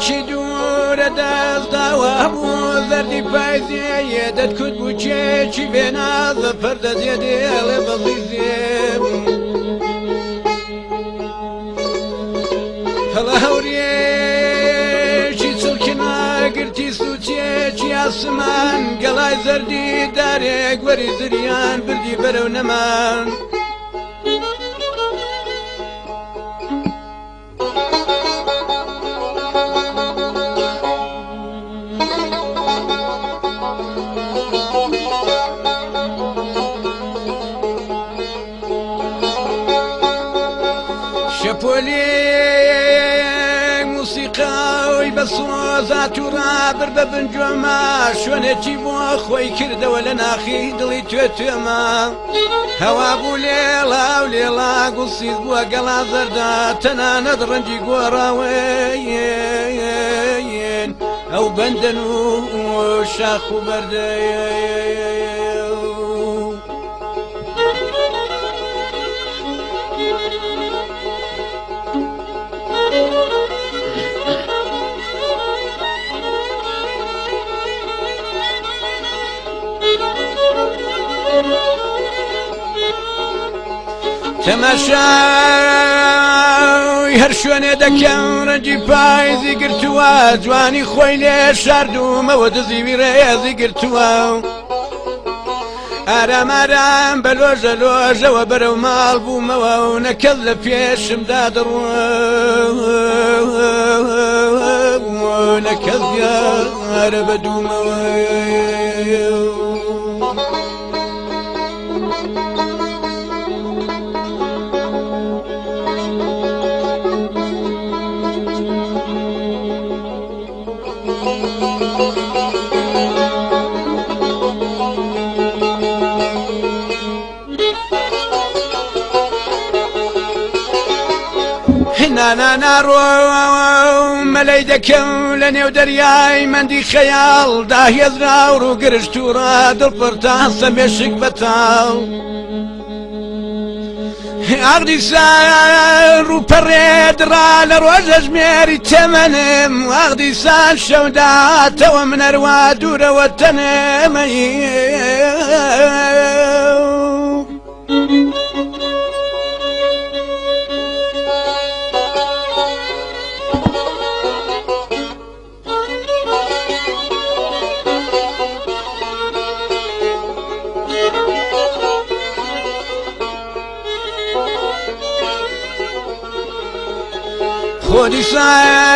شوێنێکی دوورە دەستداوە هەبوو زەردی پایزێ دەتکوت بوو کێکی بێنازە پەردەزێ دێڵێ بەزیزێ هەڵە هەورێکی چڵکی ناگرتی سوچێکی ئاسمان گەڵای زەردی دارێک وەری زریان بردی بەرەو نەمان. شەپۆلێک موسیقای بە سۆزات و ڕابر بە بنجۆما شوێنێکی بۆ خۆی کردەوە لە ناخی دڵی توێ توێما هەوا بوو لێڵا و لێڵا گوڵ سیز بووە گەڵا زەردا تەنانەت ڕەنگی گۆڕاوێن ئەو بەندەن و شاخ و بەردە. تەماشای هەر شوێنێ دەکەم ڕەنگی پایزی گرتووە جوانی خۆی لێ شاردوومەوە دزیوی ڕێزی گرتووە. ئارام ئارام بە لۆژە لۆژەوە بەرەو ماڵ بوومەوە و نەکەس لە پێشمدا دەڕۆ نەکەس دیارە بە دوومەوە. نانا ناڕۆم مەلەی دەکەم لە نێو دەریای مەندی خەیاڵ داهێزرا و ڕووگرشت و ڕا دڵپڕتا سەمێشک بەتاڵ. ئاغدی سار ڕووپەڕێدرا لە ڕۆژەژمێری تەمەنم ئاغدی سان شەوداتەوە منەروا دوورەوە تەنێمە.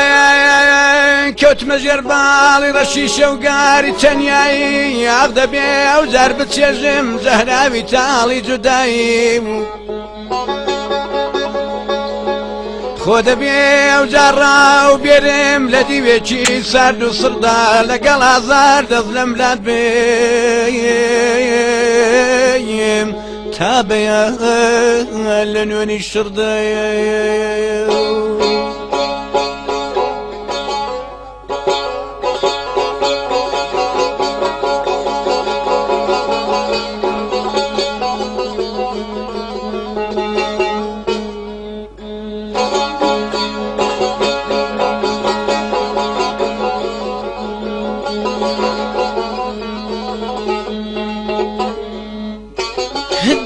خۆدیسان کەوتمە ژێر باڵی ڕەشی شەوگاری تەنیایی یاخ دەبێ ئەو جار بچێژم زەهراوی تاڵی جودایی خۆ دەبێ ئەو جاڕا و بێرم لە دیوێکی سارد و سڕدا لەگەڵ ئازار دەست لەم لات بێم تا بەیان لە نوێنی شڕدە.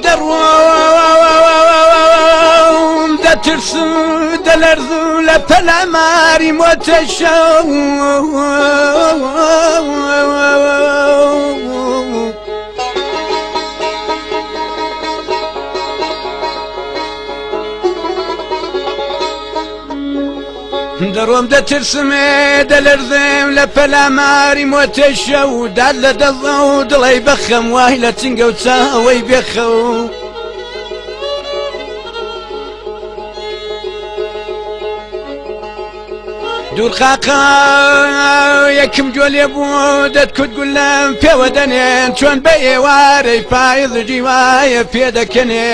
دەڕۆم دەترسم دەلەرزم لە پەلاماری مۆتەشەو. دەڕۆم دەترسمێ دەلەرزم لە پەلاماری مۆتەشە و داد لە دەزە و دڵی بەخەم وای لە چنگە و چاوەی بێخەو. دوورخاقا یەکم گوێ لێ بوو دەتکوت گولەم پێوە دەنێن چۆن بە ئێوارەی پایز جیوایە پێدەکەنێ.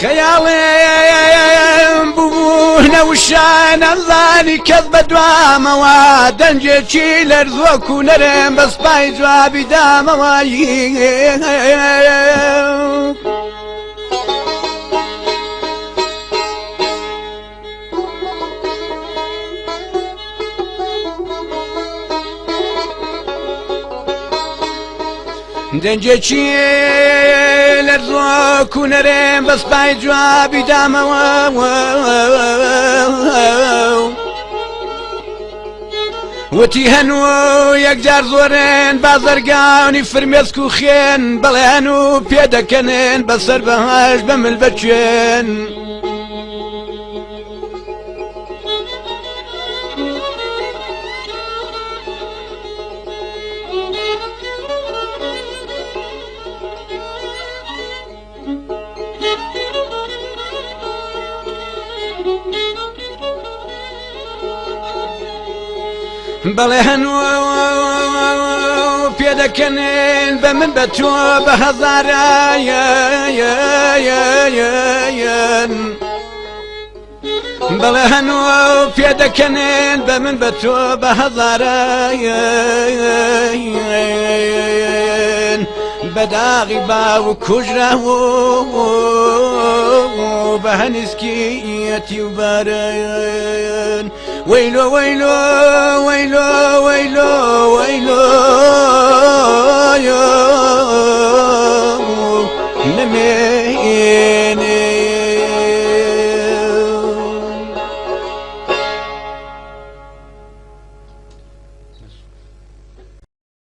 خەیاڵێم بوو نەوشان ئەمزانی کەس بە دوامەوە دەنگێکی لەرزۆک و نەرم بە سپای جوابی دامەوە. دەنگێکی لەرزۆک و نەرێم بە سپای جوابی دامەوە. وتی هەن و یەکجار زۆرن بازرگانی فرمێسک و خوێن، بەڵێ هەن و پێدەکەنن بەسەر بەهاش بە مل بەچێن. بەڵێ هەن و پێدەکەنن بە من بە تۆ بە هەزارایەن. بەڵێ هەن و پێدەکەنن بە من بە تۆ بە هەزارایەن. بەداغی باو کوژرا و بە هەنیسکیەتی و بارەن. وەیلۆ وەیلۆ وەیلۆ وەیلۆ وەیلۆ نەمێ.